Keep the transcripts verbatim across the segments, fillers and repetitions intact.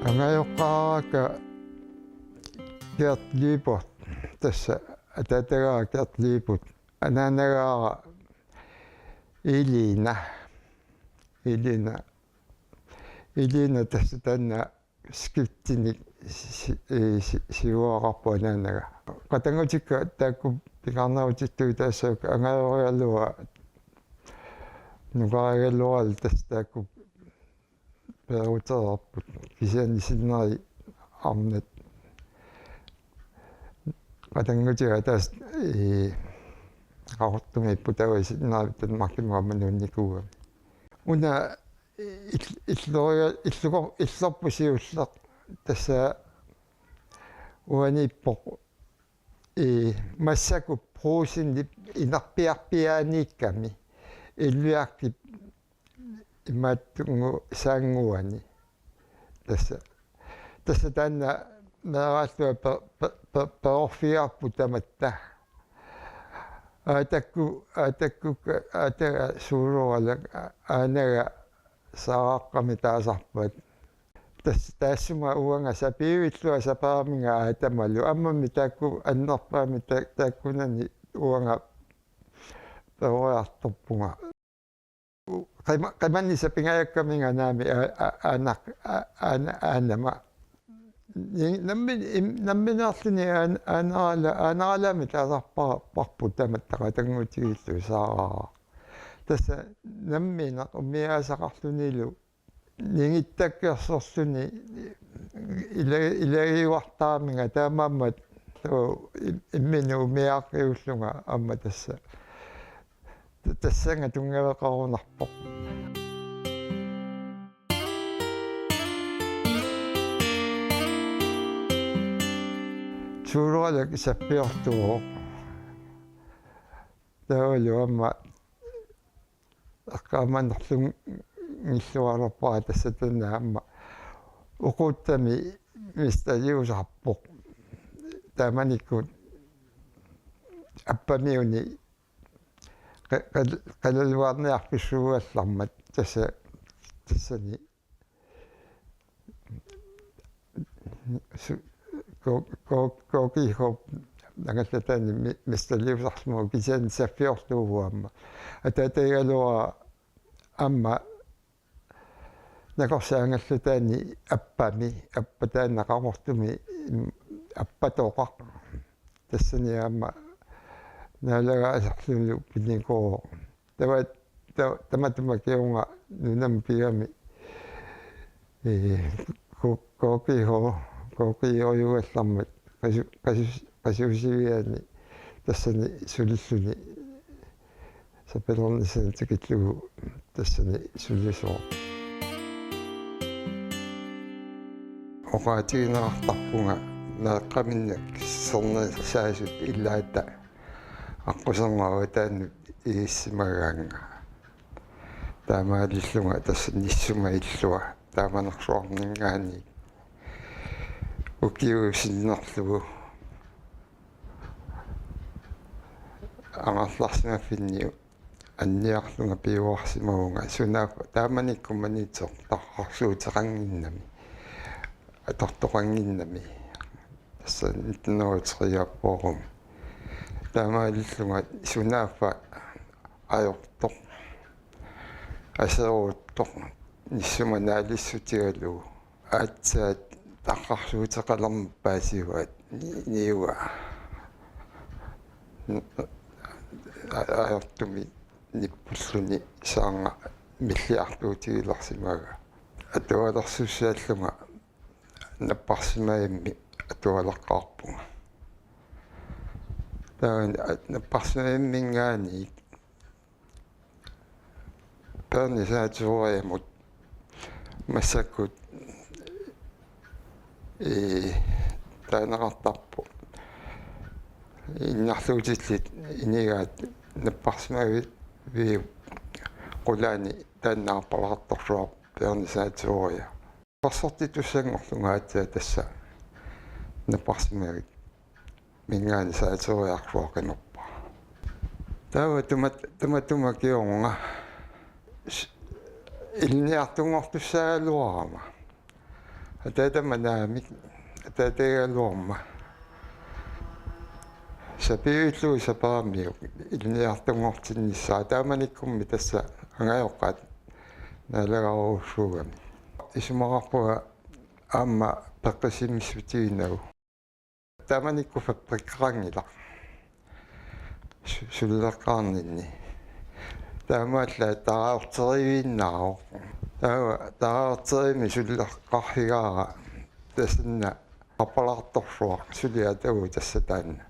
Angajoqqaaraakka Gert Lyberth, tassa ataatagaara Gert Lyberth, anaanagaara Elina. Elina. Elina tassa taanna skiftinik si-, si-, ee, si-, siuararpoq anaanaga. Qatanngutikka taakku pingaarnerutittugut tassa angajorigaluarput, nukarigaluarput tassa taakku peerutereerput. Kisianni sinneri arnat qatanngutiga tassa, ee, Qaqortumiippoq, taava sinneri Danmarkimut aamma nuunnikuugami. Una il-, illoriga-, illukor-, illorput siulleq tassa uaniippoq, ee, massakkut Brugsenip inerpiarpiaaniikkami Ilulissartip imaattunngusaannguani. Tassa, tassa taanna meeraallunga pe-, pe-, pe-, peroorfigaarput tamatta. Aatakku, aatakku, aataga Suuloralak, a-, aanaga Saaraqqami taasarpaat. Tassa taassuma uanga sapiuillunga sapaamminga aatamalu. Aammami taakku annerpaamik ta-, taakkunani uanga peroriartorpunga. Qima-, qimanni sapingajakkaminga naamik a-, a-, aanaq-, a-, aana-, aanama. Ni-, nammin-, im-, nammineerluni aan-, aanarala-, aanaralaamik taasarpa-, parput tamatta qatanngutigillu Saaraaraq. Tassa nammineq umiaasaqarlunilu ningittakkersorluni ila-, ilagiuartaraminga taamaammat, suu, im-, imminut umiaaqqiullunga aamma tassa. Ta-, tassannga tunngaveqarunarpoq. Suuloralak sappiortuuvoq. Taavalu aamma eqqaamanerlunngilluarpara tassa taanna aamma Oquuttami mestaliusarpoq. Taamanikkut Appamiuni qa-, qal-, qalaluarniarfissuugallarmat tassa, tassani su-, ko-, ko-, K G H angallataani me-, mestaliusarlugu kisianni sappiortuuvoq aamma. Ataatagaluara aamma nakorsap angallataani Appami, Appa taanna Qaqortumi, mm, Appatoqaq. Tassani aamma naalagaasarlunilu pinikuuvoq. Taava, ta-, tamatuma kingorna nunamut pigami, ee, K-, K G H, K G H-ugallarmat qasu-, qasu-, qasuusiviani tassani sulilluni sapilernissanik tikillugu tassani sulisoq. Oqaatigineqartarpunga meeqqaminnik sernersaasut ilaata aqquserngavataannut igissimagaannga. Taamaalillunga tassa nissuma illua taamanersuarninngaanniit ukiuusinnerlugu angerlarsimaffinni anniarlunga piuarsimavunga sunaaffa taamanikkut Maniitsoq tarrarsuuteqannginnami, atortoqannginnami. Tassa nitten hundrede og tre-aappoorum. Taamaalillunga sunaaffa ajortoq, aserortoq, nissuma naalissutigalugu aatsaat tarrarsuuteqalermat paasivaat ni-, niua. A-, ajortumik nippulluni saarnga milliartuutigilersimagaa. Atualersussaallunga napparsimavimmi atualeqqaarpunga. Taava napparsimavimminngaanniit Bjarne Sartoriamut massakkut, ee, taaneqartarpoq. Innarluutillit inigaat napparsimaviup qulaani taanna aappalaartorsuarpoq Bjarne Sartoria. Parsortitussanngorlunga aatsaat tassa napparsimavik. Minngaanniit Sartoriarsuaq qinerpara. Taava tuma-, tamatuma kingorna s-, ilinniartunngortussaagaluarama. Ataatama naamik, ataatagaluarma sapiillu sapaamiuk ilinniartunngortinnissaa, taamanikkummi tassa angajoqqaat naalagaarujussuugami. Isumaqarpunga aamma peqqissimissutiginagu. Taamanikkut fabrikkeqanngilaq su-, suleqqaarninni. Taamaallaat taraarteriivinnaavoq. Taava taraarteriimmi suleqqarfigaara tassannga qappalaartorsuaq suliaq taava tassa taanna.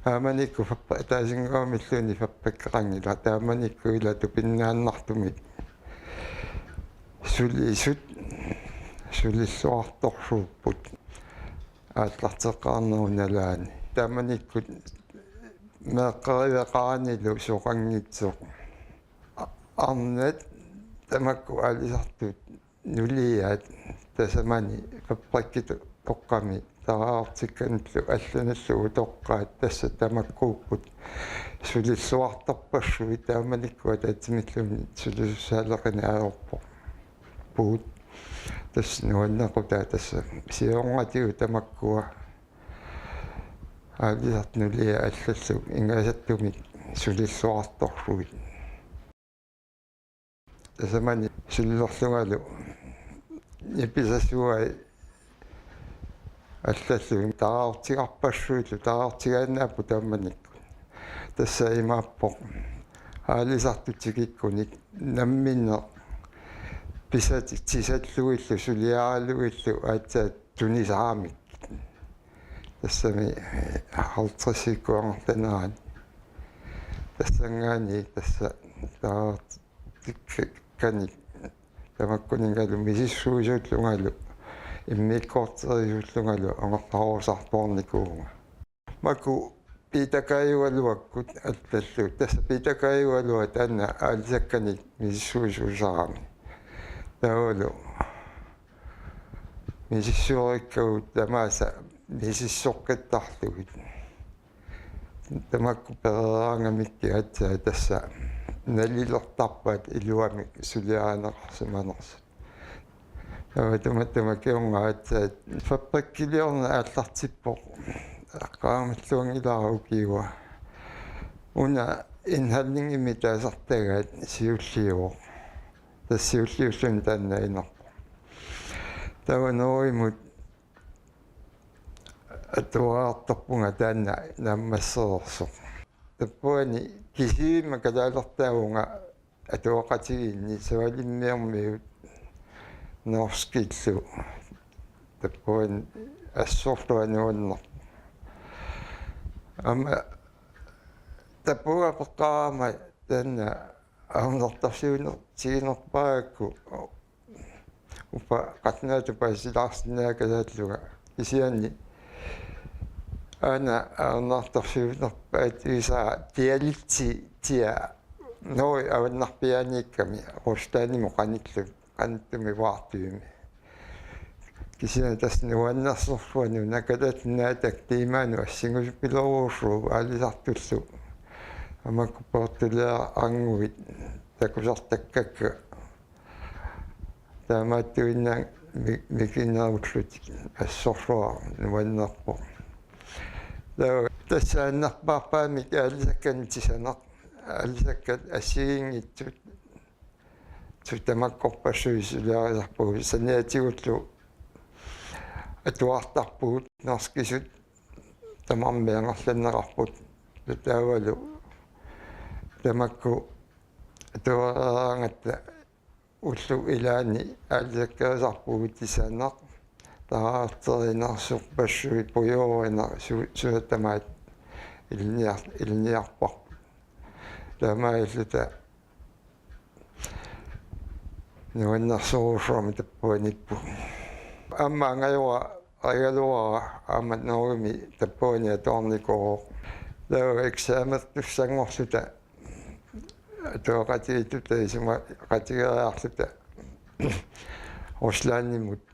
Taamanikkut fabri-, ataasinnguamilluunniit fabrikkeqanngilaq, taamanikkut ila tupinnaannartumik sulisut sulilluartorsuupput aallarteqqaarnerup nalaani. Taamanikkut meeqqeriveqaranilu soqanngitsoq. A-, arnat tamakku aalisartut nuliaat tasamani fabrikkip toqqami taraartikkanillu allanillu utoqqaat tassa tamakkuupput sulilluartorpassuit, taamanikkut ataatsimilluunniit sulisussaaleqineq ajorpoq. Puut. Tassa nuannequtaa tassa siornatigut tamakkua aalisartut nuliaat allallu ingasattumik sulilluartorsuit. Tasamani sulilerlungalu nipisasuai allallu taraartigarpassuillu taraartigaannaapput taamanikkut. Tassa imaappoq aalisartut tikikkunik namminneq pisatitsisallugillu suliaralugillu aatsaat tunisaramik. Tassami halvtredsikkuangertanerani. Tassanngaanniit tassa taraartikkanik tamakkuninngalu misissuisuullungalu immikkoorterisuullungalu angerlarusartuarnikuuvunga. Makku pitakaajugaluakkut allallu. Tassa pitakaajugaluaq taanna aalisakkanik misissuisuusarami. Taavalu misissuerikkagut tamaasa misissoqqittarlugit. Tamakku pereeraangamikkit aatsaat tassa nalilertarpaat iluamik suliarineqarsimanersut. Taava tamattuma kingorna aatsaat fabrikkiliorneq aallartippoq. Eqqaamalluanngilara ukiua. Una indhandlingimik taasartagaat siulliuvoq. Tassa siulliulluni taanna inerpoq. Taava Norgemut atuariartorpunga taanna naammassereersoq. Tappavani kisivimma kalaalertaavunga atuaqatigiinni, savalimmiormiut norskillu. Tappavani assorluaq nuannerpoq. Aamma tappavani peqqaarama taanna ajornartorsiuner-, tiginerpaagakku uppa qallunaatut paasilaarsinnaagaluarlunga. Kisianni aana ajornartorsiunerpaat isaa dialekti tia Norge avannarpiaaniikkami Ruslandimut qanillu-, qanittumi vaartuimi. Kisianni tassa nuannersorsuaq nunaqatat naataq tiimaanut assingusupiloorujussuuvoq aalisartullu. Aamma kupertuliarannguit takusartakkakka. Taamaattuinnaat mi-, mikinerullutik assorsuaq nuannerpoq. Taava tassa annerpaarpaamik aalisakkanik tisaneq. Aalisakkat assigiinngitsut. Tassa tamakkorpassuit suliarisarpagut, saniatigullu atuartarpugut, norskisut tamarmik angerlanneqarput. Taavalu tamakku atuareeraangatta ullut ilaanni aalisakkerisarpugut tisaneq, taraarterinersorpassuit, pujoorineq, su-, suut tamaat ilinniar-, ilinniarparput. Taamaalilluta nuannersorujussuarmik tappavaniippugut. Aamma angajora-, angajorigaluara aamma Norgemi tappavani atuarnikuuvoq. Taava eksamenertussanngorluta atuaqatigiittut isumaqatigiiaarluta Ruslandimut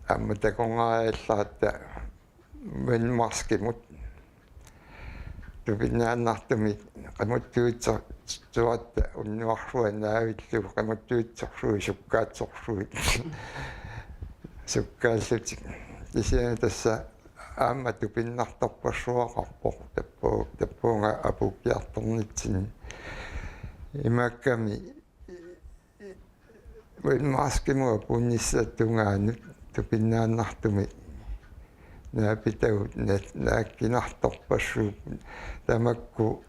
aamma takornariallaratta Mølmarskimut tupinnaannartumik qamuttuitsoq tuatta unnuarlua naavillugu qimuttuitsorlugit sukkaatsorlugit sukkaallutik. Kisianni tassa aamma tupinnartorpassuaqarpoq tappu-, tappuunga apuukkiartornitsinni. Imaakkami Windmaskimut apuunnissatut tungaanut tupinnaannartumik naapitagut na-, naakkinartorpassuupput tamakku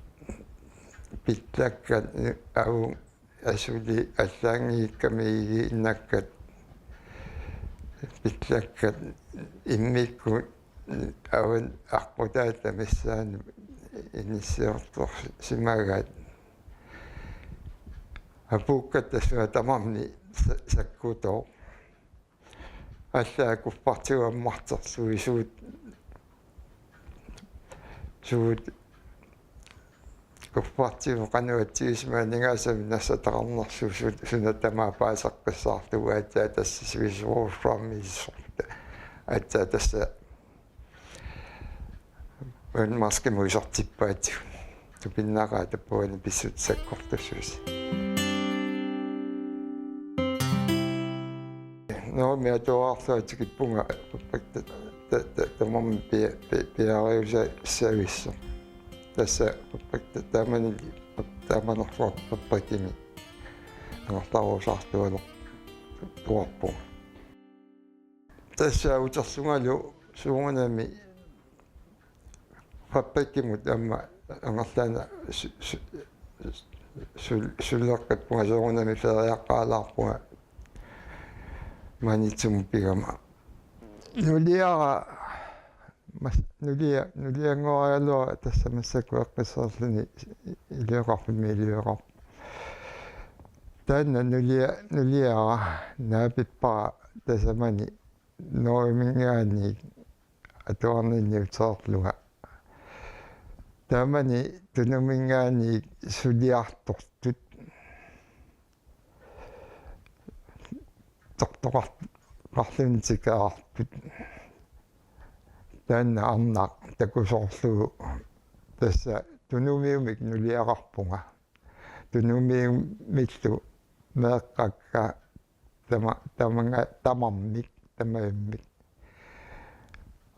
pillakkat avu asuli allaanngikkamik igiinnakkat pillakkat immikkut avan aqqutaata missaani inissiortorsimagaat. Apuukkatta suna tamarmi sa-, sakkutooq. Allaat kuffartigut ammarterlugit suut, suut kuffartigut qanoq atsigisumik aningaasanik nassataqarnerlugu su-, suna tamaat paaseqqissaarlugu aatsaat tassa sivisoorujussuarmik ilissorluta. Aatsaat tassa Windmaskimut isertippaatigut. Tupinnaqaat tappavani pissutsit sakkortussuusut. Norgemi atuarluarlunga tikippunga ta-, ta-, ta-, tamarmik pia-, pi-, piareersavissoq. Tassa ta-, taamani taamanerluartoq fabrikkimi angerlarusaartualertuarpunga. Tassa uterlungalu soorunami fabrikkimut aamma angerlaannaq su-, su-, su-, suleqqippunga soorunami feriaqqaalaarpunga Maniitsumut pigama. Nuliara mas-, nulia-, nulianngoraluarlunga tassa massakkut eqqissalluni ilioqarfimmi ilioqarpoq. Taanna nulia-, nuliara naapippara tasamani Norgeminngaanniit atuarninni uterlunga. Taamani Tunuminngaanniit suliartortut tortoqar-, qarlunni tikeraartut. Taanna arnaq takusoorlugu tassa Tunumiumik nuliaqarpunga. Tunumiumillu meeqqakka tama-, tamanga-, tamarmik, tamavimmik.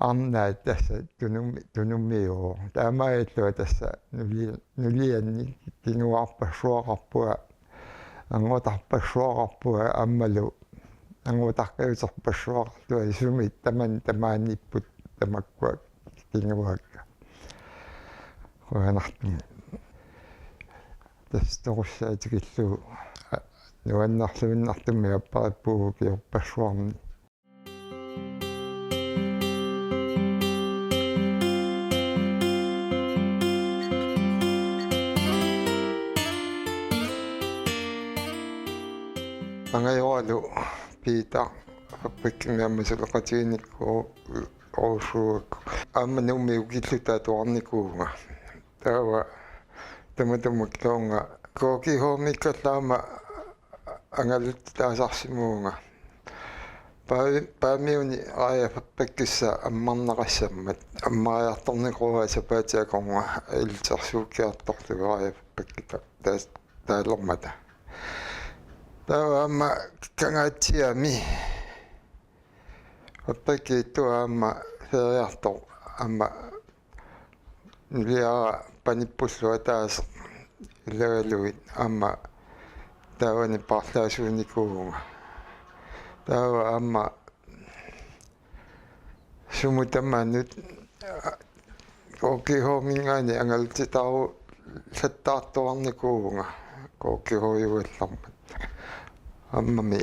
Arnaat tassa Tunumi-, Tunumiuuvoq. Taamaalillunga tassa nuli-, nuliannik kinguaarpassuaqarpunga, angutarpassuaqarpunga aammalu angutaqqiuterpassuaqarlunga sumi tamanna tamaaniipput tamakkua kinguaakka. Qujanartumik. Tassa toqussaa tikillugu, a, nuannerluinnartumik apparipput ukiorpassuarni. Angajoralu Piita fabrikkimi aamma suleqatiginikuuvoq. Oorsuuakku. Aamma Nuummi ukilluta atuarnikuuvunga. Taava tamatuma killornga K G H-miikkallu aamma angalatitaasarsimavunga. Paa-, Paamiuni raajafabrikkissaq ammarneqassammat, ammariartornikuuara sapaatip akornanga ilitsersuukkiartorlugu raajafabrikkit ta-, taas-, taalermata. Taava aamma Kangaatsiami fabrikkip ittup aamma feriartoq aamma nuliara panippullu ataaseq ilagalugit aamma taavani paarlaasuunikuuvunga. Taava aamma sumut tamaannut K G H-minngaanniit angalatitaarullattaartuarnikuuvunga K G H-jugallarmat. Aammami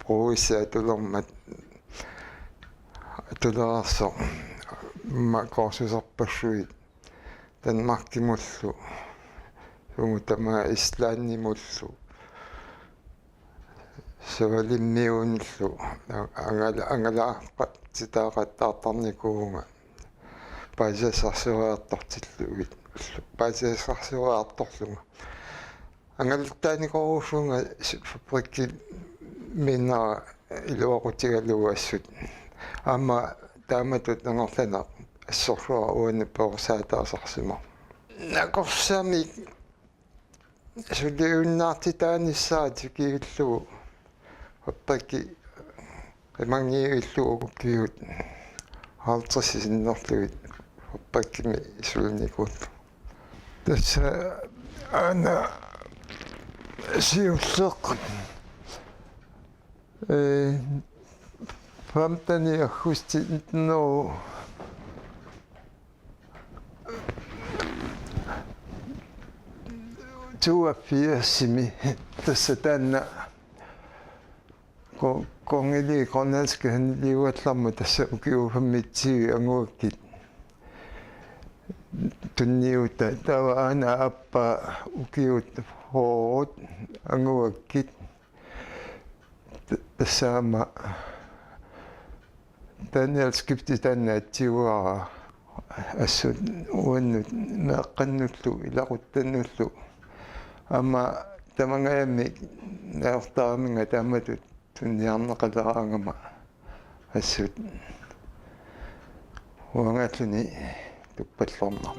Brugsimi atulermat atulerersoq aamma kursuserpassuit Danmarkimullu sumut tamaat Islandimullu Savalimmiunillu angala-, angalaaqatitaaqattaartarnikuuvunga paasisassarsioriartortillugit, paasisassarsioriartorlunga. Angalattaanikuurusuunga s-, fabrikkimiinnera iluaqutigalugu assut. Aamma taamatut angerlaneq assorsuaq uani perorsaateqarsimavoq. Nakorsamik Suliunnaartitaanissaa tikillugu fabrikki qimanngivillugu ukiut halvtreds sinnerlugit fabrikkimi sulinikuullugu. Tassa aana siulleq, eh, femtende augusti nitten hundrede toogfirsimi, tassa taanna ko-, kongelig grønlandsk handeliugallarmat tassa ukiut femogtyve anguakkit tunniuta, taava aana aappaa ukiut fyrret anguakkit. T-, tassami Daniel Skibdi taanna atsiuara assut uannut meeqqannullu ilaquttannullu, aamma tamangajammik najortaraminga taamatut tunniarneqaleraangama assut uangaalluni tuppallornarpoq.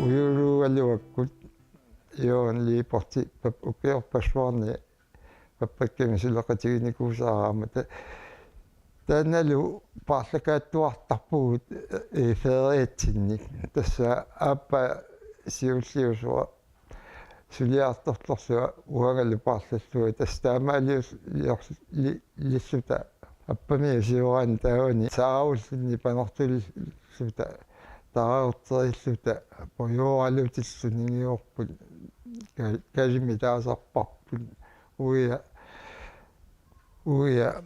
Ujuluugaluakkut Jørgen Lyberth pap-, ukiorpassuarni fabrikkimi suleqatiginikuusaarama ta-, taannalu paarlakaattuartarpugut, eh, feriatsinnik. Tassa aappaa siulliusoq suliartortorlunga uangalu paarlallunga, tassa taamaaliorlilluta appami sioraani taavani saarullinni panertulilluta taarterilluta pujooralutillu ningiorput ka-, kalimi taasarparput uia, uia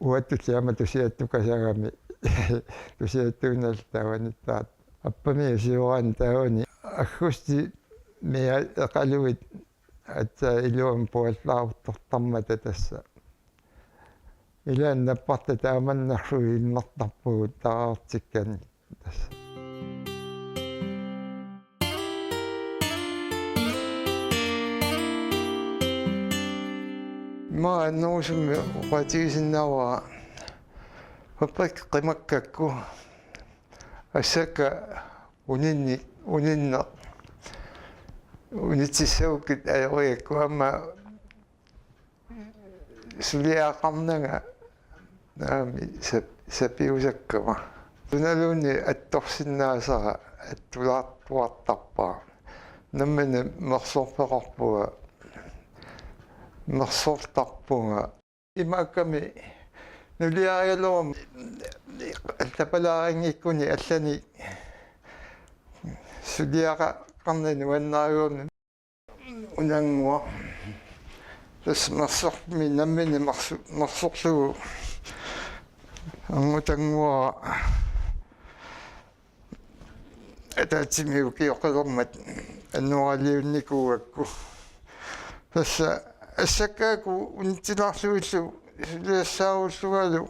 uattulli aamma tusiattukasagami tusiattuunalu taavanittaat. Appami sioraani taavani aggustimi eqaluit aatsaat iluamik puallaaruttortarmata tassa. Ilaanni napparta taamannerlugu immertarpugut taartikkanik tassa. Immaqa annerusumik oqaatigisinnaavara fabrikkit qimakkakku assakka uninni-, uninneq unitsissagukkit ajorigakku aamma suliaqarnanga naamik sap-, sapiusakkama. Sunaluunniit attorsinnaasara attulaartuartarpara. Nammineq mersorfeqarpunga, mersortarpunga. Imaakkami nuliarigaluarama allapalaarinngikkuni allanik suliaqarnani nuannarigami unannguaq. Tassa mersorfimmi nammineq mersu-, mersorlugu angutanguara ataatsimik ukioqalermat annuaraliunnikuugakku. Tassa assakkaaku unitsilaarlugillu suliassaarullugalu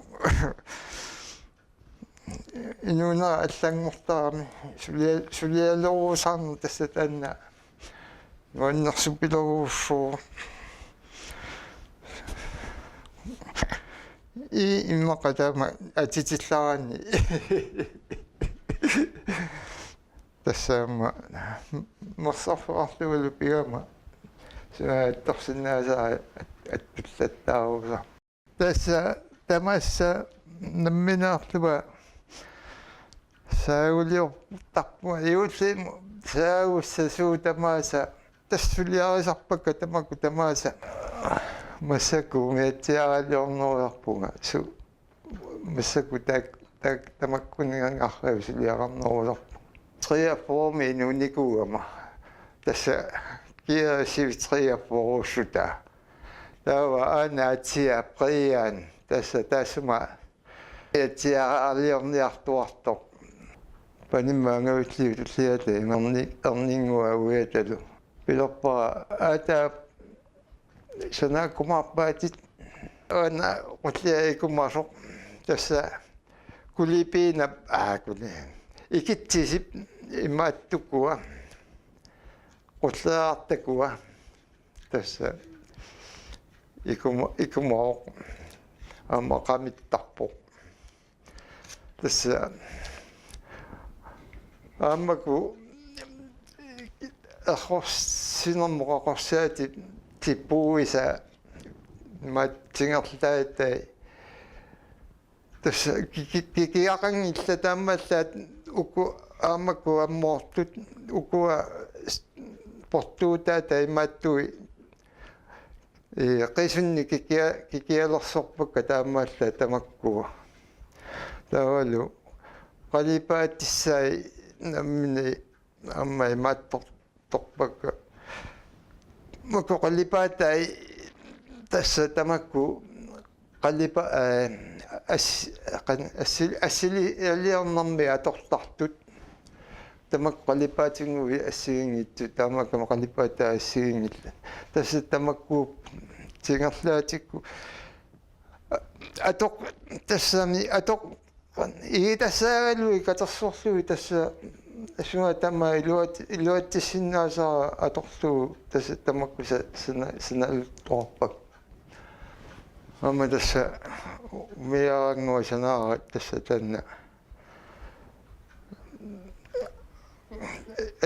inuunera allanngortarami sulia-, sulialeruusaarneq tassa taanna nuannersupilerujussuuvoq. Ii, immaqa taama atitillaraanni. Tassami mersorfeqarlungalu pigama suna attorsinnaasara at-, attullattaarusarpoq. Tassa tamaasa nammineerlunga saaguliortarpunga, juullimut saagussasuut tamaasa tassa suliarisarpakka tamakku tamaasa. Massakkut umiatsiaraliornerusarpunga su-, massakkut taak-, taak-, tamakkuninngarlugu suliaqarnerusarpunga. Treogfyrremi inuunikuugama tassa kiisami treogfyrreussutaa. Taava aana atia Brian tassa taassuma atsiaraliorniartuartoq. Panimma angajulliup tulliata imerni-, erninnguaq uiatalu. Pilerpara: "Aataa, sanaakkumaarpaatit?" Aana qullia ikumasoq. Tassa kulipiinap, aa, kuli-, ikitsisip imaattukua. Qulleriartakua. Tassa ikuma-, ikumavoq. aamma qamittarpoq. Tassa aammaku errorsinermut qaqorsaatip tippuisa matsingerlaatai. Tassa kiki-, kikiaqanngillat taamaallaat uku aammaku ammoortut ukua s-, portuutaata imaattui, ee, qisunnik kikia-, kikialersorpakka taamaallaat tamakkua. Taavalu qalipaatissaat nammineq aamma imaattor-, torpakka. Makku qalipaatai tassa tamakku qalipa-, ee, as-, qan-, assi-, assiliarnermi atortartut. Tamakku qalipaatinnguit assigiinngitsut, taamaakkamik qalipaatai assigiinngillat. Tassa tamakku matsingerlaatikkut atoq-, tassami atoq-, igitassaagaluit katersorlugit tassa assunga tamaat iluat-, iluatsissinnaasara atorlugu tassa tamakku sa-, sana-, sanaluttuarpakka. Aamma tassa umiarannguaq sanaara tassa taanna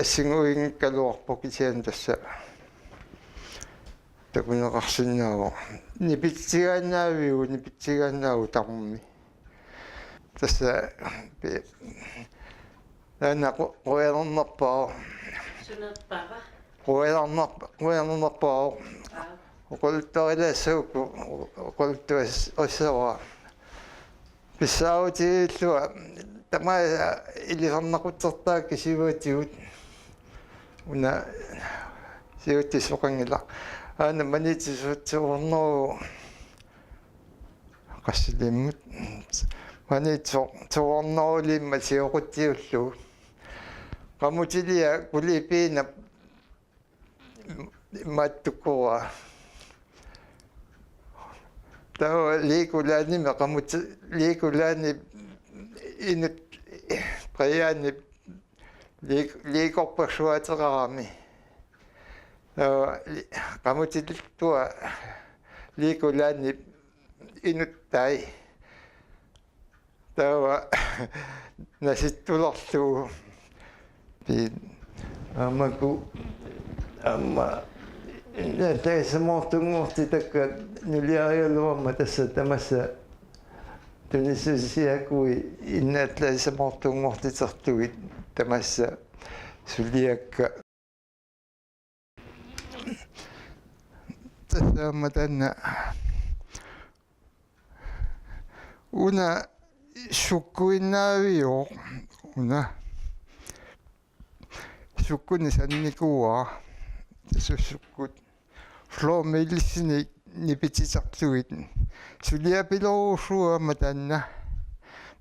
assinguinngikkaluarpoq kisianni tassa takuneqarsinnaavoq. Nipitsigaannaaviuk, nipitsigaannaavoq tarmi. Tassa pi-, taanna qu-, qujanarnerpaavoq. Sunerpaava? Qujanarnerp-, qujanarnerpaavoq. Aap. Oqaluttuarilaassagukkit oqaluttuassavara. Pissaarutigiillunga tamaasa ilisarnaqutsertaa kisiuatigut. Una siuatsisoqanngilaq. Aana Maniitsoq to hundrede qassilimmut. Maniitsoq to hundrede-limmik sioqqutsiullugu. Qamutiliaq Kulipiinap imaattukkua. Taava Legolandimi qamuti-, Legolandip inut qiaanni Leg-, Legorpassuaateqarami. Taava li-, qamutilittua Legolandip inuttai. Taava nasittulerlugu. Pi-, aammaku, aamma innaallaassimoortunngortitakka nuliarigaluarmat tassa tamassa tunissusiakui innaallaassimoortunngortiterlugit tamassa suliakka. Tassa aamma taanna una sukkuinnaaviuk, una sukkunik sannikuuara, tassa sukkut flormelisinik nipititerlugit. Suliapilorujussuuvoq aamma taanna.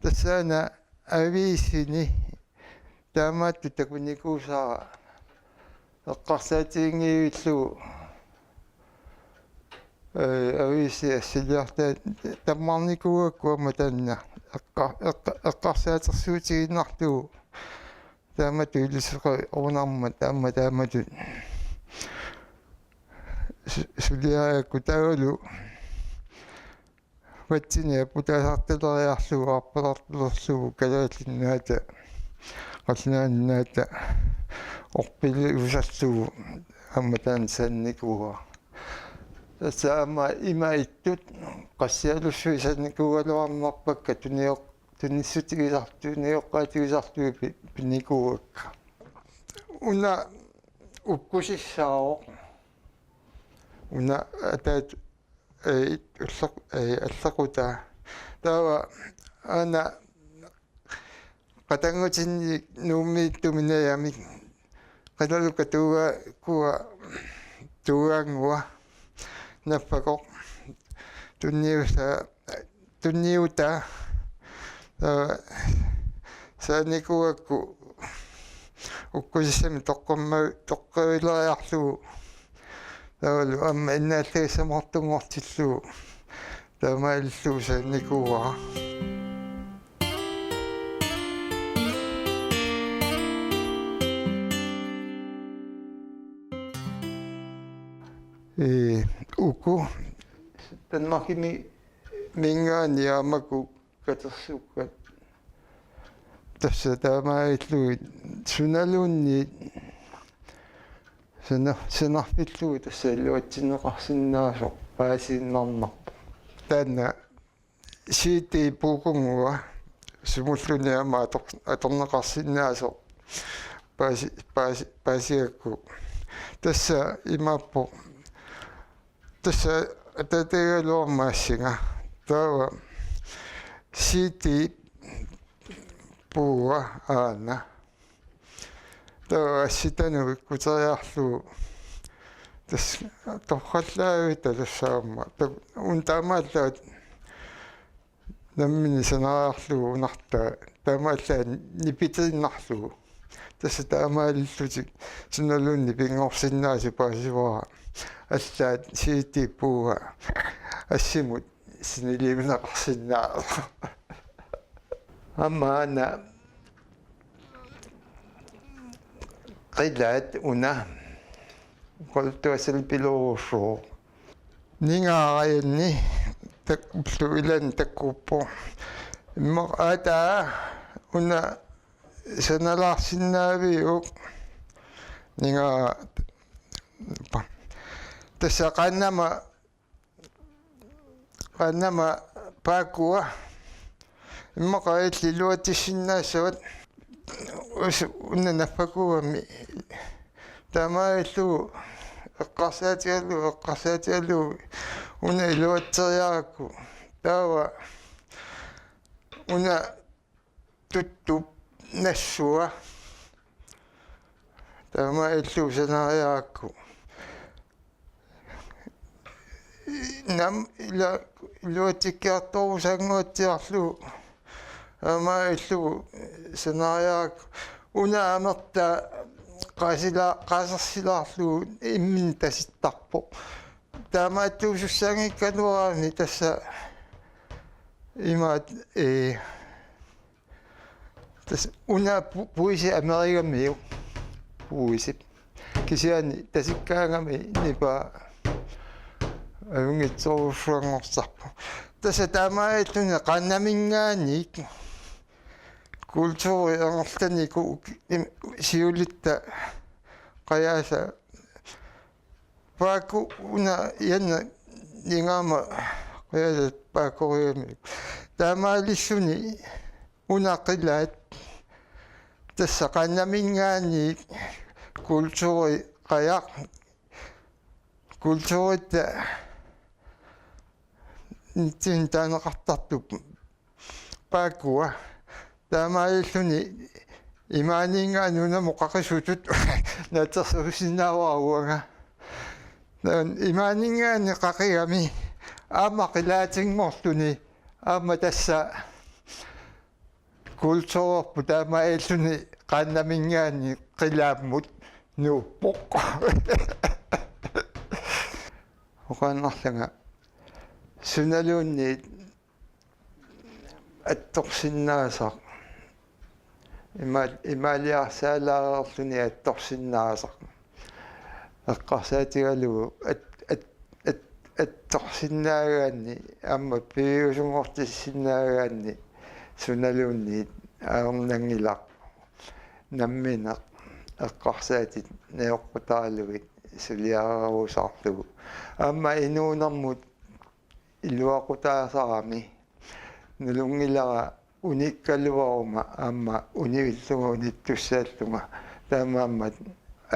Tassaana aviisini taamaattut takunikuusara eqqarsaatiginngivillugu, ee, aviisi assiliartaa tammarnikuugakku aamma taanna eqqa-, eqqa-, eqqarsaatersuutigiinnarlugu taamatut ilisaqarunarmat aamma taamatut su-, suliarigakku taavalu patsineq aputaasartaleriarlugu arpalartalerlugu Kalaallit Nunaata, Qallunaat Nunaata orpiluusarlugu aamma taanna sannikuuara. Tassa aamma ima ittut qassialussuit sannikuugaluarnerpakka tunioq-, tunissutigisar-, tunioqqaatigisarlugit pi-, pinikuuakka. Una ukkusissaavoq. Una ataat ee, ulloq-, ee, allaqutaa. Taava aana qatanngutinni Nuummiittumik najamik. Qilalukka tuuga-, kuua tuugaannguaq. Nappakooq. Tunniusa-, tunniutaa. Taava sannikuugakku ukkusissamik toqqamma-, toqqaviliarlugu. Taavalu aamma innaallaassimoortunngortillugu taamaalillugu sannikuuara. Ee, uku Danmarkimi Mingaani aamma katersukkat. Tassa taamaalillugit sunaluunniit sana-, sanarfillugu tassa iluatsinneqarsinnaasoq paasiinnarnarpoq. Taanna C D puukunngua sumulluunniit aamma ator-, atorneqarsinnaasoq paasi-, paasi-, paasigakku. Tassa imaappoq. Tassa atataagaluarama assinga. Taava C D puua aana. Taava assitanut ikkuteriarlugu. Tassa torrallaavit talussaamma. Ta-, un taamaallaat nammineq sanariarlugu unartaa. Taamaallaat nipitiinnarlugu. Tassa taamaalillutik sunaluunniit pinngorsinnaasut paasivara. Allaat C D puua assimut sinilivineqarsinnaa. Aamma aana qilaat una qultuasalpilorussuuq. Ningaarajanni tak-, ullut ilaanni takkuppoq. Immaqa aataa una sanalaarsinnaaviuk ninga-, pa-, tassa qaannama qaannama paakkua. Immaqa illit iluatsissinnaassavatit us-, una naffakugami. Taamaalillugu eqqarsaatigalugu, eqqarsaatigalugu una iluatseriarakku. Taava una tuttup nassua. Taamaalillugu sanariarakku. Nam-, ila-, iluatsikkiartorusaannguatsiarlugu. Taamaalillugu sanariarakku. Una amertaa qaasila-, qaasersilaarlugu imminut tasittarpoq. Taamaattuusussaanngikkaluarami tassa imaat, ee, tassa una pu-, puisi amerigamiuk. Puisi. Kisianni tasikkaangami nipaa ajunngitsorujussuanngorsarpoq. Tassa taamaalilluni qaannaminngaanniit kulturi angerlanikuuvoq im-, siulitta qajaasa paakku una Janne ningaama qajaasa paakkorigamik. Taamaalilluni una qilaat tassa qaannaminngaanniit kulturi qajaq kulturitta nitsin taaneqartartup paakkua. Taamaalilluni imaaninngaanniit unamut qaqisutut naatsorsuusinnaavara uanga. Taanna imaaninngaanniit qaqigami aamma qilaatinngorluni aamma tassa kulturerput taamaalilluni qaannaminngaanniit qilaammut nuuppoq. Oqaannarlanga sunaluunniit attorsinnaasaq. Ima-, imaaliarsaalaareerluni attorsinnaasaq. Eqqarsaatigalugu at-, at-, at-, attorsinnaagaanni aamma piviusunngortissinnaagaanni sunaluunniit ajornanngilaq. Nammineq eqqarsaatit najoqqutaralugit suliarerusaarlugu. Aamma inuunermut iluaqutaasarami. Nalunngilara unikkaluaruma aamma univillunga unittussaallunga. Taamaammat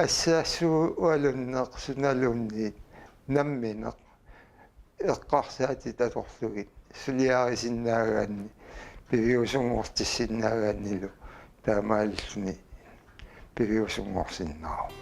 assaassualunneq sunaluunniit nammineq eqqarsaatit atorlugit suliarisinnaagaanni piviusunngortissinnaagaannilu taamaalilluni piviusunngorsinnaavoq.